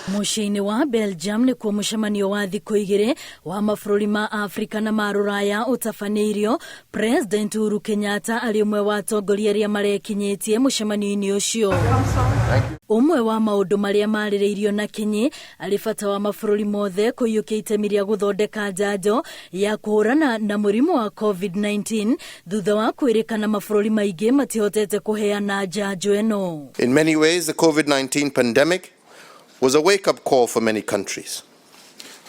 Mũciĩ-inĩ wa Belgium nĩkuo mũcemanio wa thikũ igĩrĩ wa mabũrũri ma Afrika na ma Rũraya ũtabanĩirio. President Uhuru Kenyatta arĩ ũmwe wa atongoria arĩa marekinyĩtie mũcemanio-inĩ ũcio. Ũmwe wa maũndũ marĩa marĩrĩirio na kinyi arĩ bata wa mabũrũri mothe kũiyũkia itemi rĩa gũthondeka njanjo ya kũhũrana na mũrimũ wa COVID-19 thutha wa kwĩrĩkana mabũrũri maingĩ matihotete kũheana njanjo ĩno. In many ways, the COVID-19 pandemic was a wake-up call for many countries.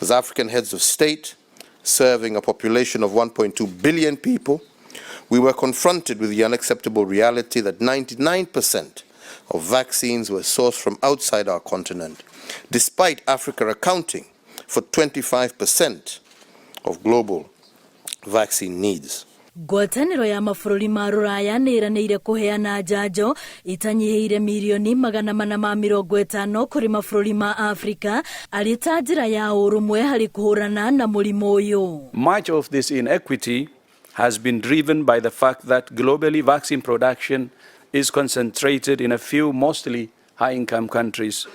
As African heads of state, serving a population of 1.2 billion people, we were confronted with the unacceptable reality that 99% of vaccines were sourced from outside our continent, despite Africa accounting for 25% of global vaccine needs. Ngwatanĩro ya mabũrũri ma Rũraya nĩ ĩranĩire kũheana njanjo itanyihĩire 450,000,000 kũrĩ mabũrũri ma Afrika arĩ ta njĩra ya ũrũmwe harĩ kũhũrana na mũrimũ ũyũ. Much of this inequity has been driven by the fact that globally vaccine production is concentrated in a few mostly high-income countries.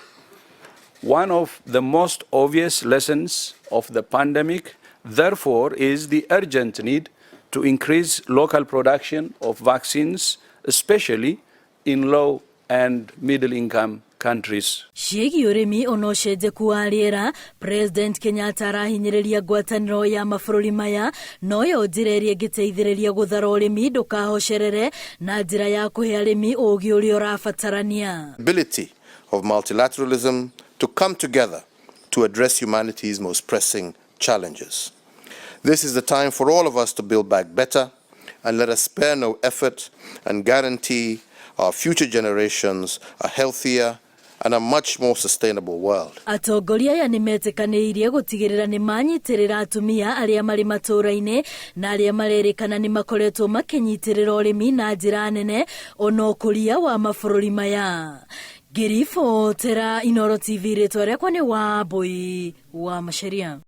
One of the most obvious lessons of the pandemic, therefore, is the urgent need to increase local production of vaccines, especially in low and middle income countries. Ciĩgiĩ ũrĩmi ona ũcenjeku wa rĩera, President Kenyatta arahinyĩrĩria ngwatanĩro ya mabũrũri maya noyo njĩra ĩrĩa ĩngĩteithĩrĩria gũthara ũrĩmi ndũkahocerere na njĩra ya kũhe arĩmi ũgĩ ũrĩa ũrabatarania. Ability of multilateralism to come together to address humanity's most pressing challenges. This is the time for all of us to build back better, and let us spare no effort and guarantee our future generations a healthier and a much more sustainable world. Atongoria aya nĩ metĩkanĩirie gũtigĩrĩra nĩ manyitĩrĩra atumia arĩa marĩ matũũra-inĩ na arĩa marerĩkana nĩ makoretwo makĩnyitĩrĩra ũrĩmi na njĩra nene ona ũkũria wa mabũrũri maya. Ngĩribotera Inooro TV, rĩtwa rĩakwa nĩ Wambui wa Macharia.